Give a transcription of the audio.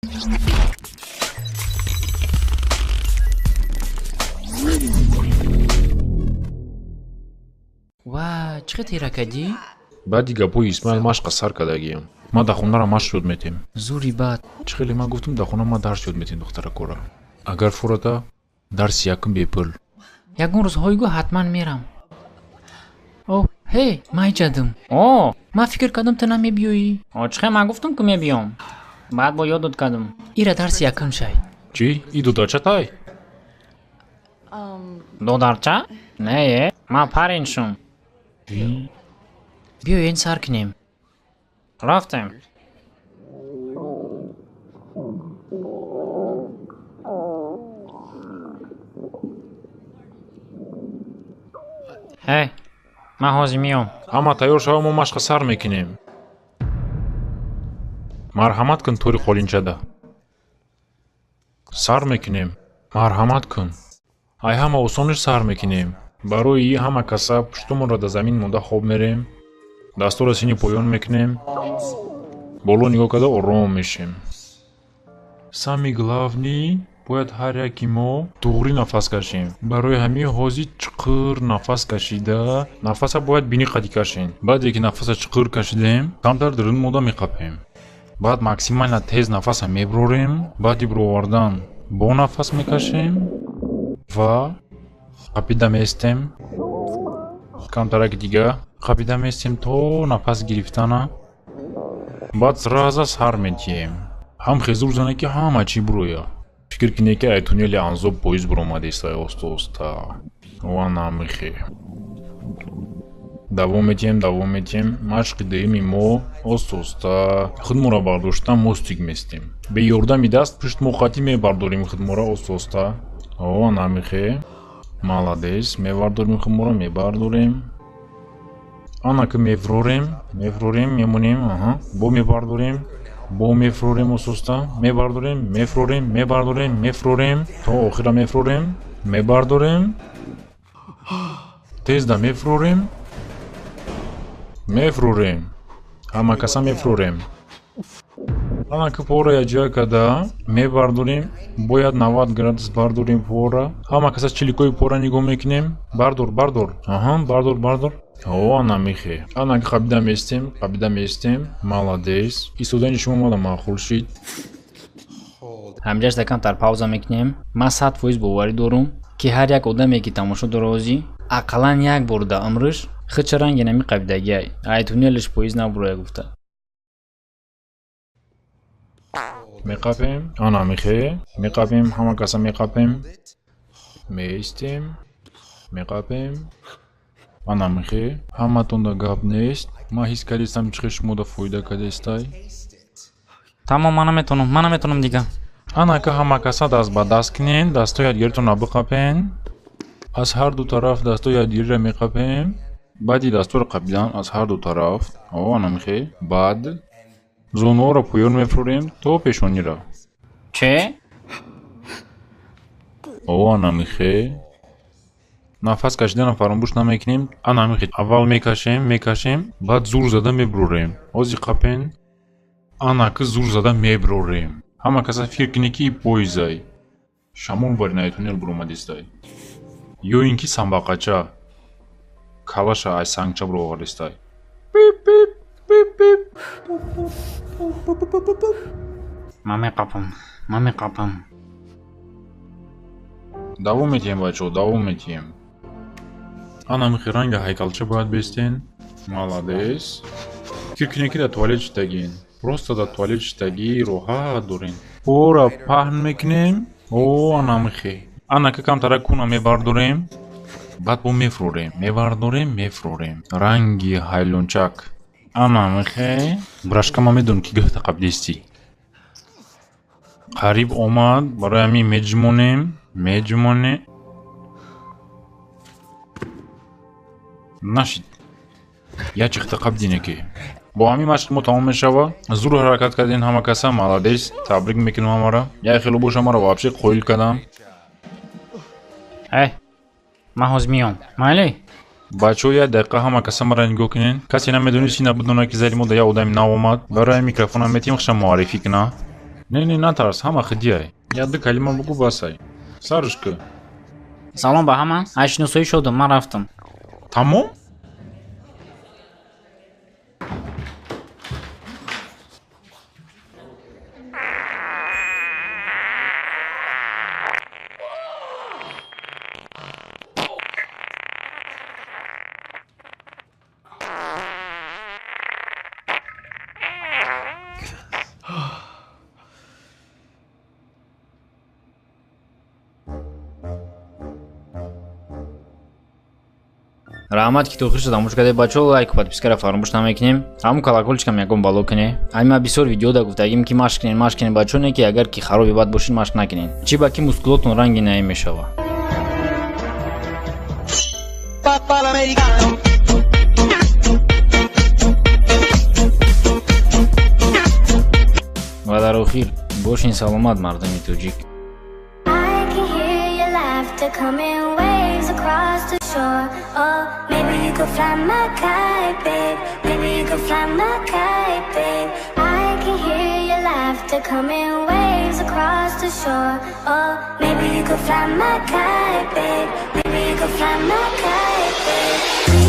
Ва чӣ хел тира кардӣ? Баъди гапҳои Исмаил машқа сар кардагиям. Ман дар хонара машқ ёд метем. Зури бад. Чӣ хеле ман гуфтам, дар хона ман дарс ёд метем духтаракора. Агар фурата, дарси якум бепул. Ягон рӯзҳои гӯ ҳатман мерам. О, ҳей, ман иҷадам. О, Ман фикр кардам, ту намебиёӣ. О, чӣ хел ман гуфтам, ки мебиём. Баъд бо ёдот кардам. Ира дарси якум шай. Чӣ? И додарчатай? Додарча? Не, е, ман парень шум. Биёен, сар кунем. Рафтем. Ҳей, ман ҳозир меём. Ҳама тайёр шава, мо машқа сар мекунем. Марҳамат кун, тори қолинчада. Сар мекунем. Марҳамат кун. Ай ҳама осониш сар мекунем. Барои ҳама каса пуштумонро дар замин монда хоб мерем. Дастора сини поён мекунем. Боло нигоҳ карда ором мешем. Самый главный, бояд ҳар яки мо туғрӣ нафас кашем. Барои ҳамин ҳозир чуқур нафас кашида, нафаса бояд бинӣ қадӣ кашем. Баъде ки нафаса чуқур кашидем, камтар дарун мода меқапем. Баъд максимально тез нафаса мебурорем. Баъди буровардан бо нафас мекашем ва қапида меистем. Камтараки дига қапида меистем то нафас гирифтана. Баъд сразу сар метиҳем. Ҳам хезур зане, ки ҳама чӣ буроя. Фикр кине, ки ай туннели Анзоб поезд буромадеста оста оста. Ва намихе. Давом метиҳем, давом метиҳем. Машқи дуюми мо: оста оста худмонро бардошта мостик местем. Бе ёрдами даст пушт мо қатӣ мебардорем худмонро оста оста. Ова намихе. Молодец, мебардорем худмонро, мебардорем. Ана ки мефурорем, мефурорем, мемонем, аҳа, бо мебардорем, бо мефурорем оста оста, мебардорем, мефурорем, мебардорем, мефурорем, то охира мефурорем, мебардорем, тезда мефурорем, мефурорем, ҳама каса мефурорем. Ана ки пора якҷоя карда мебардорем, бояд 90 градус бардорем пора. Ҳама каса чиликои пора нигоҳ мекунем. Бардор, бардор, аҳа, бардор, бардор. О, ана михе. Ана ки қабида местем, қабида местем. Молодец. Истодани шумо мада маъқул шид. Ҳамҷашда камтар пауза мекунем. Ман 100% боварӣ дорум, ки ҳар як одаме, ки тамошо дора, ҳозӣ ақаллан як бор дар умриш худша ранги нами қабидагиай, ай туннелиш поезд набуроя гуфта. Меқапем, ана михе, меқапем, ҳама каса меқапем. Меистем, меқапем. Ана михе, ҳаматонда гап нест. Ман ҳис кардистам, чӣ хел шумода фоида кардестай. Тамом, ман наметавонам, ман наметавонам дига. Ана ка ҳама каса даст ба даст кунен, дастои якдигаритонро биқапен. Аз ҳар ду тараф дастои якдигарро меқапем. Баъди дастора қапидан аз ҳар ду тараф, о, ана михе, баъд зонуҳоро поён мефурорем то пешонира. Че? О, ана михе. Нафас кашиданро фаромӯш намекунем. Ана михе, аввал мекашем, мекашем, баъд зур зада мебурорем. Ҳозир қапен. Ана ки зур зада мебурорем. Ҳама каса фикр кунед, ки поездай. Шамол барин ай туннел буромадистай. Ё ин ки самбақача калаша ай сангча буровардистай. Пип пип пип пип. Ман меқапам, ман меқапам. Давом метиҳем, бачаҳо, давом метиҳем. Ана михи ранги ҳайкалча бояд бестен. Молодец. Фикр кунед, ки дар туалет шидагин. Просто дар туалет шидагӣ роҳат дорен. Пора паҳн мекунем. О, ана михе. Ана ки камтарак куна мебардорем. Баъд бо мефурорем, мебардорем, мефурорем. Ранги ҳайлончак. Ана михе. Брашка, ман медонам, ки гӯҳта қабдистӣ. Қариб омад, барои ҳамин меҷмонем, меҷмонем. Нашид. Як чихта қабдине ки. Бо ҳамин машқи мо тамом мешава. Зур ҳаракат кардем ҳама каса, молодец. Табрик мекунам ҳамаро. Як хело боша, маро вообще қоил кардам. Эй, ман ҳозир меём. Майли? Бачаҳо, як дақиқа ҳама каса маро нигоҳ кунед. Касе намедонист, ина бидонад, ки зали мо да як одами нав омад. Барои микрофонам метиҳем, хуша муаррифӣ куна. Не, не, натарс, ҳама хидияй. Як ду калима бугӯ, басай. Сарш кӯ. Салом ба ҳама, аз шиносоӣ шодам, ман рафтам. Тамом? Раҳмат, ки то охирша тамошо кардед, бачаҳо. Лайку подпискаро фаромӯш намекунем, ҳамун колокольчикам ягон бало кунед. Ай ма бисёр видеода гуфтагим, ки машқ кунед, машқ кунед, бачаҳо, не ки агар ки хароби бад бошед, машқ накунед, чӣ ба ки мускулотон ранги наим мешава. Ва дар охир бошин саломат, мардуми тоҷик. I can hear your laughter coming waves across the shore. Oh, maybe you could fly my kite, babe. Maybe you could fly my kite, babe. I can hear your laughter coming waves across the shore. Oh, maybe you could fly my kite, babe. Maybe you could fly my kite, babe. We